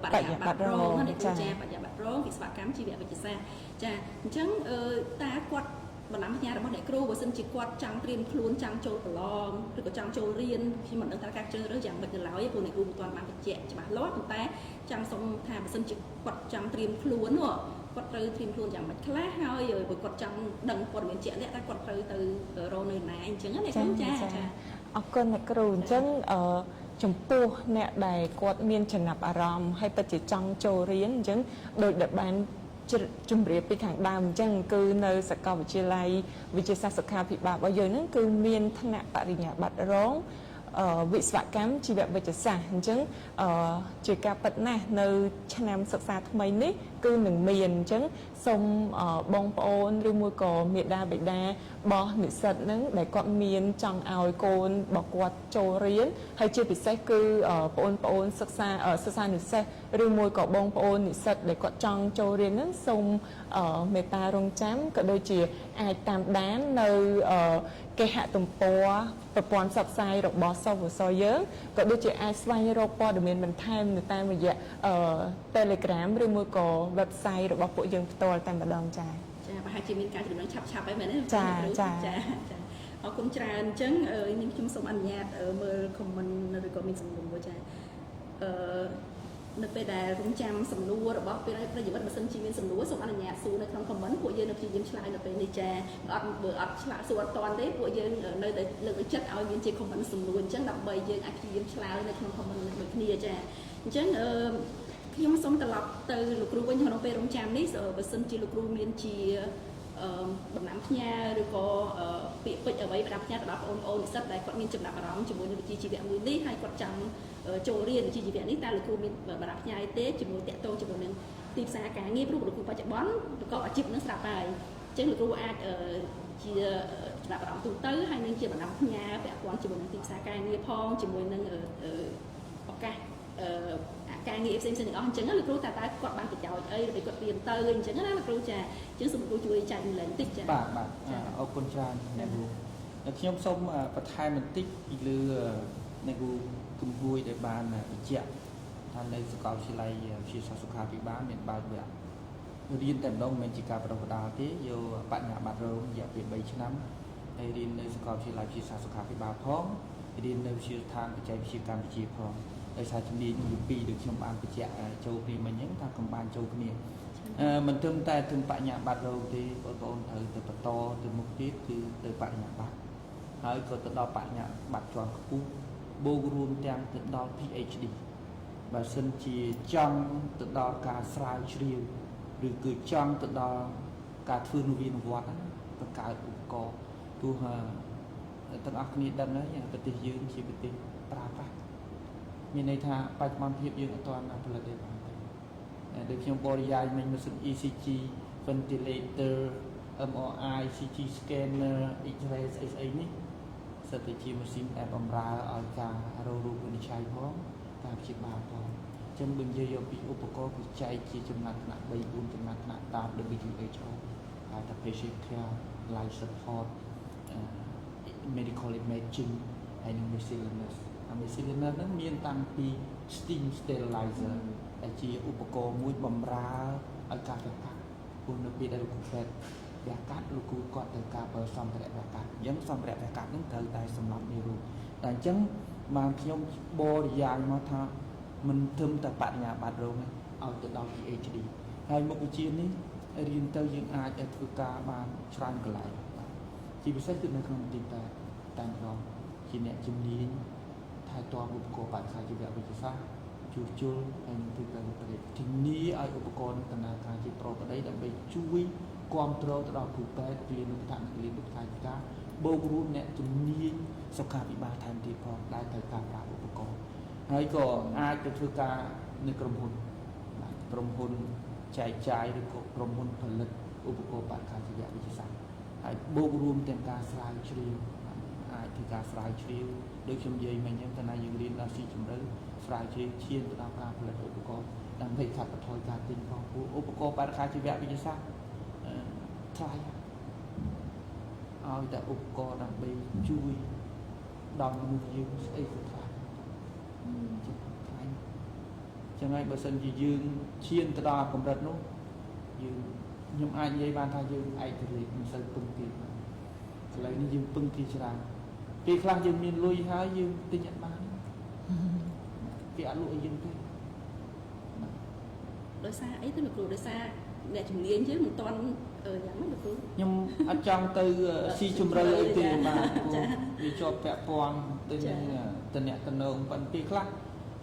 បរិញ្ញាបត្ររងណាចាបរិញ្ញាបត្ររងវិស្វកម្មជីវវិទ្យាសាស្ត្រចាអញ្ចឹងតើគាត់បណ្ដាំផ្ញើរបស់អ្នកគ្រូបើសិនជាគាត់ចង់ត្រៀមខ្លួនចង់ចូលប្រឡងឬក៏ចង់ចូលរៀនខ្ញុំមិនដឹងថាការជ្រើសរើសយ៉ាងម៉េចនៅឡើយព្រោះអ្នកគ្រូមិនទាន់បានបញ្ជាក់ច្បាស់លាស់ប៉ុន្តែចង់សុំថាបើសិនជាគាត់ចង់ត្រៀមខ្លួនគាត់ត្រូវត្រៀមខ្លួនយ៉ាងម៉េចខ្លះហើយបើគាត់ចង់ដឹងព័ត៌មានជាក់លាក់តើគាត់ត្រូវទៅរកនៅណាអញ្ចឹងណាអ្នកគ្រូចាចា អរគុណអ្នកគ្រូអញ្ចឹងចំពោះអ្នកដែលគាត់មានចំណាប់អារម្មណ៍ហើយពិតជាចង់ចូលរៀនអញ្ចឹងដោយដែលបានជម្រាបពីខាងដើមអញ្ចឹងគឺនៅសាកលវិទ្យាល័យវិទ្យាសាស្ត្រសុខាភិបាលរបស់យើងហ្នឹងគឺមានថ្នាក់បរិញ្ញាបត្ររងវិស្វកម្មជីវវិទ្យាសាស្ត្រអញ្ចឹងជាការពិតណាស់នៅឆ្នាំសិក្សាថ្មីនេះគឺនឹងមានអញ្ចឹងសូមបងប្អូនឬមួយក៏មេដាបិតារបស់និស្សិតហ្នឹងដែលគាត់មានចង់ឲ្យកូនរបស់គាត់ចូលរៀនហើយជាពិសេសគឺបងប្អូនសិក្សាសិស្សានុសិស្សឬមួយក៏បងប្អូននិស្សិតដែលគាត់ចង់ចូលរៀនហ្នឹងសូមមេត្តារងចាំក៏ដូចជាអាចតាមដាននៅគេហទំព័រប្រព័ន្ធផ្សព្វផ្សាយរបស់សវសយើងក៏ដូចជាអាចស្វែងរកព័ត៌មានបន្ថែមនៅតាមរយៈ Telegram ឬមួយក៏ website របស់ពួកយើងផ្ទាល់តែម្ដងចា៎ ចាប្រហែលជាមានការជំនុំឆាប់ឆាប់ហើយមែនទេ ចាចា ចាចាអរគុណច្រើនអញ្ចឹងនាងខ្ញុំសូមអនុញ្ញាតមើល comment ឬក៏មានសំណួរមួយចានៅពេលដែលរងចាំសំណួររបស់ប្រិយមិត្តបើសិនជាមានសំណួរសូមអនុញ្ញាតសួរនៅក្នុង comment ពួកយើងនៅព្យាយាមឆ្លើយនៅពេលនេះចាអត់បើអត់ឆ្លើយសួរអត់តាន់ទេពួកយើងនៅតែលើកទឹកចិត្តឲ្យមានជា comment សំណួរអញ្ចឹងដើម្បីយើងអាចព្យាយាមឆ្លើយនៅក្នុង comment ដូចគ្នាចាអញ្ចឹងអឺខ្ញុំសូមត្រឡប់ទៅលោកគ្រូវិញក្នុងពេលរងចាំនេះបើសិនជាលោកគ្រូមានជាបណ្ដាំផ្ញើឬក៏ពាក្យពេចន៍អ្វីបណ្ដាំផ្ញើទៅដល់បងប្អូននិស្សិតដែលគាត់មានចំណាប់អារម្មណ៍ជាមួយនឹងវិជ្ជាជីវៈមួយនេះហើយគាត់ចង់ចូលរៀនវិជ្ជាជីវៈនេះតើលោកគ្រូមានបណ្ដាំផ្ញើទេជាមួយតាក់ទងជាមួយនឹងទីផ្សារការងារព្រោះលោកគ្រូបច្ចុប្បន្នប្រកបអាជីពនឹងស្រាប់ហើយអញ្ចឹងលោកគ្រូអាចជាចំណាប់អារម្មណ៍ទូទៅហើយនឹងជាបណ្ដាំផ្ញើពាក់ព័ន្ធជាមួយនឹងទីផ្សារការងារផងជាមួយនឹងឱកាសការងារផ្សេងៗទាំងអស់អញ្ចឹងលោកគ្រូតើតើគាត់បានប្រយោជន៍អីដល់ពេលគាត់រៀនទៅអញ្ចឹងណាលោកគ្រូចាអញ្ចឹងសូមលោកគ្រូជួយចែករំលែកបន្តិចចា បាទបាទអរគុណច្រើនអ្នកគ្រូខ្ញុំសូមបន្ថែមបន្តិចពីលើអ្នកគ្រូគំហួយដែលបានបញ្ជាក់ថានៅសាកលវិទ្យាល័យវិទ្យាសាស្ត្រសុខាភិបាលមានបើកវគ្គរៀនតែម្ដងមិនមែនជាការបណ្ដុះបណ្ដាលទេយកបញ្ញាបត្ររងរយៈពេល3ឆ្នាំហើយរៀននៅសាកលវិទ្យាល័យវិទ្យាសាស្ត្រសុខាភិបាលផងរៀននៅវិទ្យាស្ថានបច្ចេកវិទ្យាកម្ពុជាផងដោយសារជំនាញទី2ដូចខ្ញុំបានបញ្ជាក់ចូលគ្នាមិញហ្នឹងថាកំបានចូលគ្នាមិនត្រឹមតែត្រឹមបញ្ញាបត្ររងទេបងប្អូនត្រូវទៅបន្តទៅមុខទៀតគឺទៅបញ្ញាបត្រហើយក៏ទៅដល់បញ្ញាបត្រជាន់ខ្ពស់បូករួមទាំងទៅដល់ PhD បើសិនជាចង់ទៅដល់ការស្រាវជ្រាវឬគឺចង់ទៅដល់ការធ្វើនវានុវត្តន៍បង្កើតឧបករណ៍ទោះទាំងអស់គ្នាដឹងហើយប្រទេសយើងជាប្រទេស ប្រើប្រាស់មានន័យថាបច្ចុប្បន្នភាពយើងអត់ទាន់ផលិតទេបានទេដូចខ្ញុំបរិយាយមិញម៉ាស៊ីន ECG ventilator MRI CT scanner X-ray ស្អីស្អីនេះសិតតែជាម៉ាស៊ីនដែលបំរើឲ្យការរករូបវិនិច្ឆ័យផងការព្យាបាលផងអញ្ចឹងបើនិយាយយកពីឧបករណ៍គឺចែកជាចំណាត់ថ្នាក់3 4ចំណាត់ថ្នាក់តាម WHO ហៅថា patient care life support medical imaging ហើយនិង miscellaneous អា miscellaneous ហ្នឹងមានតាំងពី steam sterilizer ដែលជាឧបករណ៍មួយបំរើឲ្យការវះកាត់ព្រោះនៅពេលដែលលោកគ្រូពេទ្យវះកាត់លោកគ្រូគាត់ត្រូវការប្រើសម្ភារៈវះកាត់អញ្ចឹងសម្ភារៈវះកាត់ហ្នឹងត្រូវតែសម្រាប់មេរោគតែអញ្ចឹងបានខ្ញុំបរិយាយមកថាមិនត្រឹមតែបរិញ្ញាបត្ររងទេឲ្យទៅដល់ PhD ហើយមុខវិជ្ជានេះរៀនទៅយើងអាចឲ្យធ្វើការបានច្រើនកន្លែងបាទជាពិសេសគឺនៅក្នុងមន្ទីរពេទ្យតែម្ដងជាអ្នកជំនាញថែទាំឧបករណ៍បរិក្ខារជីវវិទ្យាសាស្ត្រជួសជុលហើយនឹងធ្វើការវិទ្យាធានាឲ្យឧបករណ៍នឹងដំណើរការជាប្រក្រតីដើម្បីជួយគ្រប់គ្រងទៅដល់គ្រូពេទ្យគិលានុបដ្ឋាកនិងគិលានុបដ្ឋាយិកាបូករួមអ្នកជំនាញសុខាភិបាលថែមទៀតផងដែលត្រូវការប្រើឧបករណ៍ហើយក៏អាចទៅធ្វើការនៅក្រុមហ៊ុនបាទក្រុមហ៊ុនចែកចាយឬក៏ក្រុមហ៊ុនផលិតឧបករណ៍បរិក្ខារជីវវិទ្យាសាស្ត្រហើយបូករួមទាំងការស្រាវជ្រាវបាទអាចធ្វើការស្រាវជ្រាវដូចខ្ញុំនិយាយមិញអញ្ចឹងកាលណាយើងរៀនដល់ស៊ីជម្រៅស្រាវជ្រាវឈានទៅដល់ការផលិតឧបករណ៍ដើម្បីកាត់បន្ថយការទិញផងព្រោះឧបករណ៍បរិក្ខារជីវវិទ្យាសាស្ត្រថ្លៃឲ្យតែឧបករណ៍ដើម្បីជួយដល់មនុស្សយើងស្អីក៏ថ្លៃថ្លៃចឹងហើយបើសិនជាយើងឈានទៅដល់កម្រិតនោះយើងខ្ញុំអាចនិយាយបានថាយើងឯករាជ្យមិនសូវពឹងគេបាទឥឡូវនេះយើងពឹងគេច្រើនពេលខ្លះយើងមានលុយហើយយើងទិញអត់បានគេអត់លក់ឲ្យយើងទេបាទ ដោយសារអីទៅលោកគ្រូដោយសារអ្នកជំនាញយើងមិនទាន់យ៉ាងម៉េចលោកគ្រូ ខ្ញុំអត់ចង់ទៅស៊ីជម្រៅអីទេបាទព្រោះវាជាប់ពាក់ព័ន្ធទៅនឹងតំណតំណងប៉ុន្តែពេលខ្លះ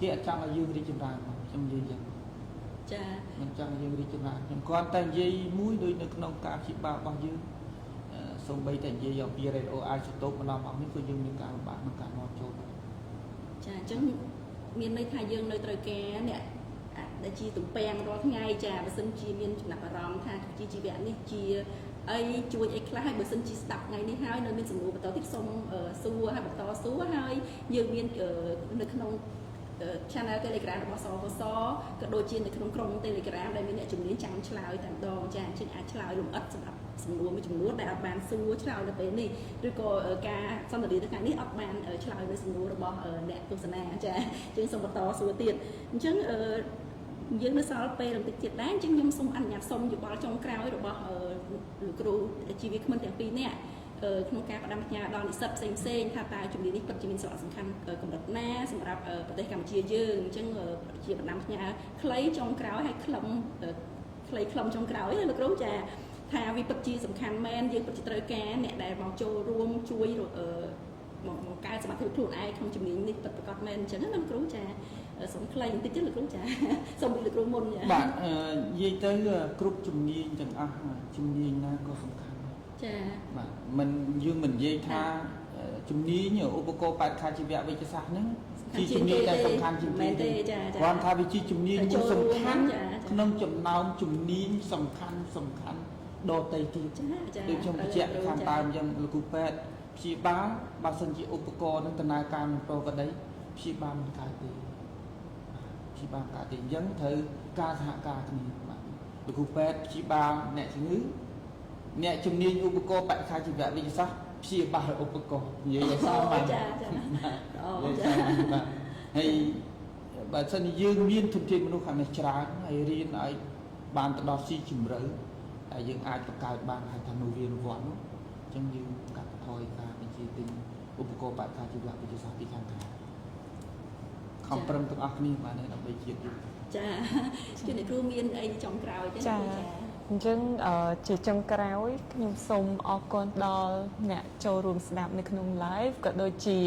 គេអត់ចង់ឲ្យយើងរីកចម្រើនខ្ញុំនិយាយចឹង ចា មិនចង់ឲ្យយើងរីកចម្រើនខ្ញុំគ្រាន់តែនិយាយមួយដូចនៅក្នុងការព្យាបាលរបស់យើងសូម្បីតែនិយាយអំពី radio isotope ម្ដងមកនេះក៏យើងមានការលំបាកក្នុងការនាំចូលដែរ ចាអញ្ចឹងមានន័យថាយើងនៅត្រូវការអ្នកដែលជាទំពាំងរាល់ថ្ងៃចាបើសិនជាមានចំណាប់អារម្មណ៍ថាជាជីវៈនេះជាអីជួយអីខ្លះហើយបើសិនជាស្ដាប់ថ្ងៃនេះហើយនៅមានសំណួរបន្តទៀតសូមសួរហើយបន្តសួរហើយយើងមាននៅក្នុង channel Telegram របស់សកសក៏ដូចជានៅក្នុងក្រុម Telegram ដែលមានអ្នកជំនាញចាំឆ្លើយតែម្ដងចាអញ្ចឹងអាចឆ្លើយលម្អិតសម្រាប់សំណួរមួយចំនួនដែលអត់បានសួរឆ្លើយនៅពេលនេះឬក៏ការសន្ទនានៅថ្ងៃនេះអត់បានឆ្លើយនៅសំណួររបស់អ្នកទស្សនាចាអញ្ចឹងសូមបន្តសួរទៀតអញ្ចឹងយើងនៅសល់ពេលបន្តិចទៀតដែរអញ្ចឹងខ្ញុំសូមអនុញ្ញាតសូមយោបល់ចុងក្រោយរបស់លោកគ្រូជីវៈក្មិនទាំងពីរនាក់ក្នុងការផ្ដាំផ្ញើដល់និស្សិតផ្សេងផ្សេងថាតើជំនាញនេះពិតជាមានសារៈសំខាន់កម្រិតណាសម្រាប់ប្រទេសកម្ពុជាយើងអញ្ចឹងជាផ្ដាំផ្ញើខ្លីចុងក្រោយហើយខ្លឹមខ្លីខ្លឹមចុងក្រោយលោកគ្រូចាថាវាពិតជាសំខាន់មែនយើងពិតជាត្រូវការអ្នកដែលមកចូលរួមជួយមកបង្កើតសមត្ថភាពខ្លួនឯងក្នុងជំនាញនេះពិតប្រាកដមែនអញ្ចឹងណាលោកគ្រូចាសូមខ្លីបន្តិចទៀតលោកគ្រូចាសូមពីលោកគ្រូមុនចា បាទនិយាយទៅគ្រប់ជំនាញទាំងអស់ជំនាញណាក៏សំខាន់ ចា បាទមិនយើងមិននិយាយថាជំនាញឧបករណ៍បរិក្ខារជីវវិទ្យាសាស្ត្រហ្នឹងជាជំនាញដែលសំខាន់ជាងគេ ទេចា គ្រាន់ថាវាជាជំនាញមួយសំខាន់ក្នុងចំណោមជំនាញសំខាន់សំខាន់ដទៃទៀត ចាចា ដូចខ្ញុំបញ្ជាក់ខាងដើមយ៉ាងលោកគ្រូពេទ្យព្យាបាលបើសិនជាឧបករណ៍នឹងដំណើរការមិនប្រក្រតីព្យាបាលមិនកើតទេព្យាបាលកើតទេអញ្ចឹងត្រូវការសហការគ្នាបាទលោកគ្រូពេទ្យព្យាបាលអ្នកជំងឺអ្នកជំនាញឧបករណ៍បរិក្ខារជីវវិទ្យាសាស្ត្រព្យាបាលឧបករណ៍និយាយឲ្យសាមញ្ញ ចាចាអូចា បាទហើយបើសិនជាយើងមានធនធានមនុស្សខាងនេះច្រើនហើយរៀនឲ្យបានទៅដល់ស៊ីជម្រៅហើយយើងអាចបង្កើតបានហៅថានុវានុវត្តនោះអញ្ចឹងយើងកាត់បន្ថយការបញ្ជាទិញឧបករណ៍បរិក្ខារជីវវិទ្យាសាស្ត្រពីខាងក្រៅខំប្រឹងទាំងអស់គ្នាបាទដើម្បីជាតិយើង ចាជាអ្នកគ្រូមានអីចុងក្រោយទេ ចាអញ្ចឹងជាចុងក្រោយខ្ញុំសូមអរគុណដល់អ្នកចូលរួមស្ដាប់នៅក្នុង live ក៏ដូចជា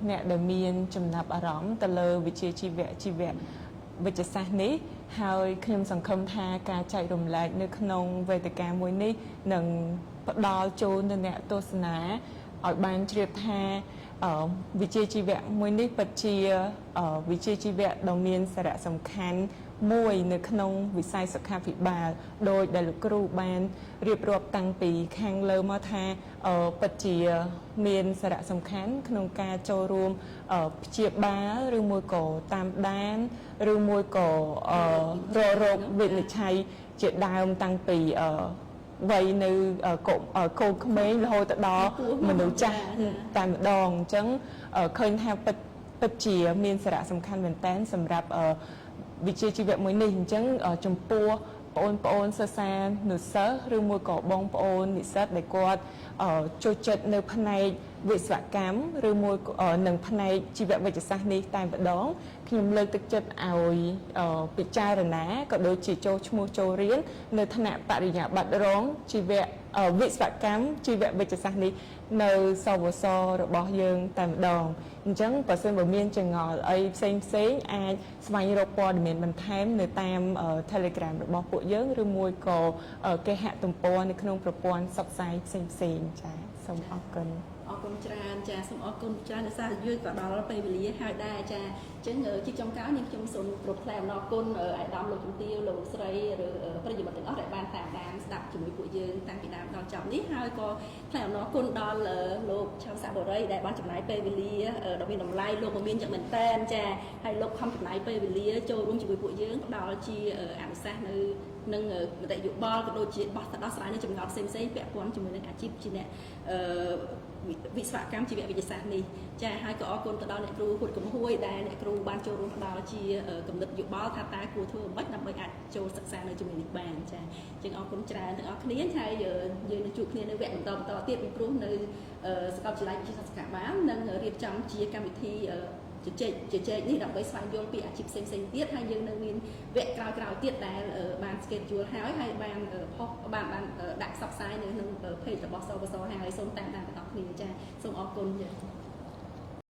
អ្នកដែលមានចំណាប់អារម្មណ៍ទៅលើវិជ្ជាជីវៈជីវៈវិទ្យាសាស្ត្រនេះហើយខ្ញុំសង្ឃឹមថាការចែករំលែកនៅក្នុងវេទិកាមួយនេះនឹងផ្ដល់ជូនដល់អ្នកទស្សនាឲ្យបានជ្រាបថា វិជ្ជាជីវៈមួយនេះពិតជាវិជ្ជាជីវៈដ៏មានសារៈសំខាន់មួយនៅក្នុងវិស័យសុខាភិបាលដោយដែលលោកគ្រូបានរៀបរាប់តាំងពីខាងលើមកថាពិតជាមានសារៈសំខាន់ក្នុងការចូលរួមព្យាបាលឬមួយក៏តាមដានឬមួយក៏រករោគវិនិច្ឆ័យជាដើមតាំងពីវ័យនៅកូនកូនក្មេងរហូតទៅដល់មនុស្សចាស់តែម្ដងអញ្ចឹងឃើញថាពិតពិតជាមានសារៈសំខាន់មែនតើសម្រាប់វិជ្ជាជីវៈមួយនេះអញ្ចឹងចំពោះបងប្អូនសិស្សានុសិស្សឬមួយក៏បងប្អូននិស្សិតដែលគាត់ចូលចិត្តនៅផ្នែកវិស្វកម្មឬមួយនឹងផ្នែកជីវវិទ្យាសាស្ត្រនេះតែម្ដងខ្ញុំលើកទឹកចិត្តឲ្យពិចារណាក៏ដូចជាចូលឈ្មោះចូលរៀននៅថ្នាក់បរិញ្ញាបត្ររងជីវវិស្វកម្មជីវវិទ្យាសាស្ត្រនេះនៅសវសរបស់យើងតែម្ដងអញ្ចឹងបើសិនបើមានចងល់អីផ្សេងផ្សេងអាចស្វែងរកព័ត៌មានបន្ថែមនៅតាម Telegram របស់ពួកយើងឬមួយក៏គេហទំព័រនៅក្នុងប្រព័ន្ធផ្សព្វផ្សាយផ្សេងផ្សេងចា៎សូមអរគុណ។ អរគុណច្រើនចាសូមអរគុណច្រើនដោយសារយើងក៏ដល់ពេលវេលាហើយដែរចាអញ្ចឹងជាចុងក្រោយនេះខ្ញុំសូមគោរពថ្លែងអំណរគុណឯកឧត្តមលោកជំទាវលោកស្រីឬប្រិយមិត្តទាំងអស់ដែលបានតាមដានស្ដាប់ជាមួយពួកយើងតាំងពីដើមដល់ចប់នេះហើយក៏ថ្លែងអំណរគុណដល់លោកឆាំសាបុរីដែលបានចំណាយពេលវេលាដ៏មានតម្លៃលោកក៏មានយ៉ាងមែនតែនចាហើយលោកខំចំណាយពេលវេលាចូលរួមជាមួយពួកយើងផ្ដល់ជាអនុសាសន៍នៅនិងមតិយោបល់ក៏ដូចជាបោះដោះស្រាយនៅចំណោទផ្សេងៗពាក់ព័ន្ធជាមួយនឹងអាជីពជាអ្នកវិស្វកម្មជីវវិទ្យាសាស្ត្រនេះចាហើយក៏អរគុណទៅដល់អ្នកគ្រូហ៊ុតកំហួយដែលអ្នកគ្រូបានចូលរួមផ្ដល់ជាគំនិតយោបល់ថាតើគួរធ្វើម៉េចដើម្បីអាចចូលសិក្សានៅជំនាញនេះបានចាជាងអរគុណច្រើនទាំងអស់គ្នាហើយយើងនឹងជួបគ្នានៅវគ្គបន្តបន្តទៀតពីព្រោះនៅសាកលវិទ្យាល័យវិទ្យាសាស្ត្រសុខាបាលនឹងរៀបចំជាកម្មវិធីជជែកជជែកនេះដើម្បីស្វែងយល់ពីអាជីពផ្សេងផ្សេងទៀតហើយយើងនៅមានវគ្គក្រោយៗទៀតដែលបាន schedule ហើយហើយបានផុសបានបានដាក់ផ្សព្វផ្សាយនៅក្នុង page របស់សវសហើយសូមតាមដានទាំងអស់គ្នាចាសូមអរគុណចា។